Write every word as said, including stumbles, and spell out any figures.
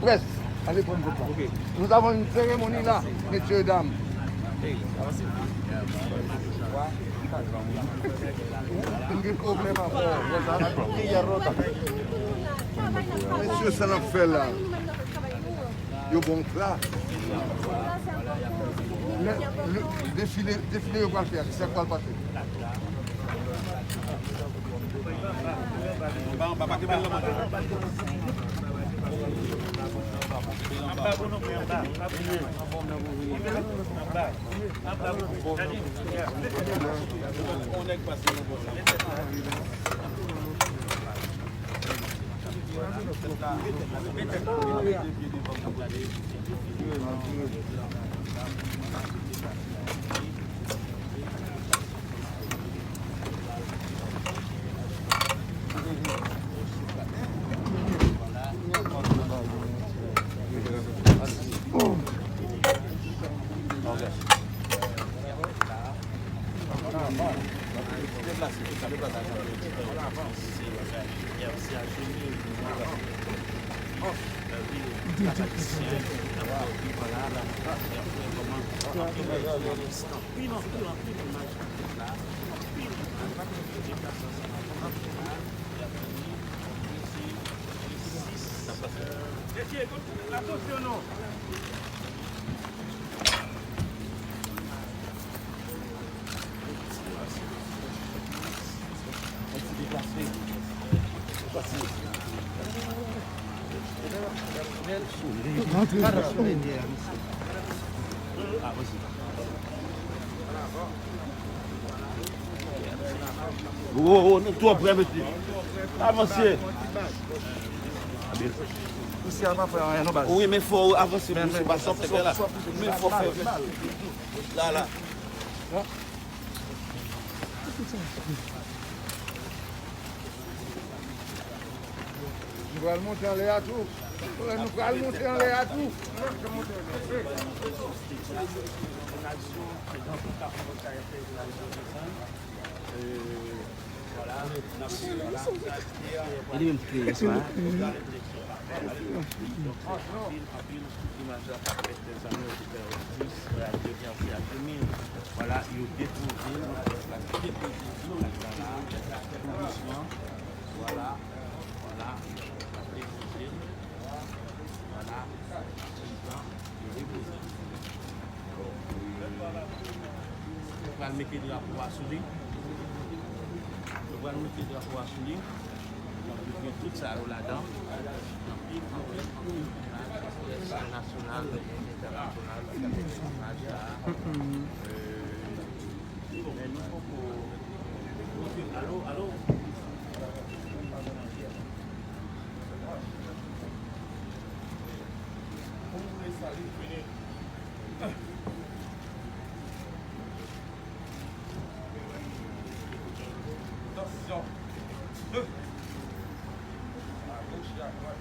Près, ale pran kòb la. Nous avons une cérémonie là, messieurs et dames. M gen pwoblèm avè w. Mesye, sa n ap fè la? Yo bon pla. Le, le, defile, defile yo pral fè a, ki sa k pral pase? Anba, anba, pa kenbe l nan manje. Anba pou nou, anba. Anba. Anba pou nou. Gade. On nèg pase nan bò sa. Mesye, atansyon non. Wo, wo, nou twò prè, mesye. Avanse. Pousyè pa fè anyen non, baz. Wi, men fò w avanse pou se pa sòt tèt la. Men fò fè. La, la. Nou pral monte anlè a tou. Nou pral monte anlè a tou. E li menm ki te yè swa. Anpil, anpil imaj la k ap fèt, lèzanmi, yo te fè yo dis, yo vin anfè a de mil. Vwala, yo depoze l, yo depoze l, vwala, tou dousman, vwala, vwala, yo depoze l, vwala, yo depoze l. Yo pral mete drapo a sou li. Yo pral mete drapo a sou li. Donk, yo gen tout sa yo ladan. Anpil, anpil, anpil imaj, près nasyonal, entènasyonal, ki ap mete imaj sa a. Euh, men nou poko. Alo, alo. Pou nou vle sa, li fini. Tansyon. A goch e a dwat.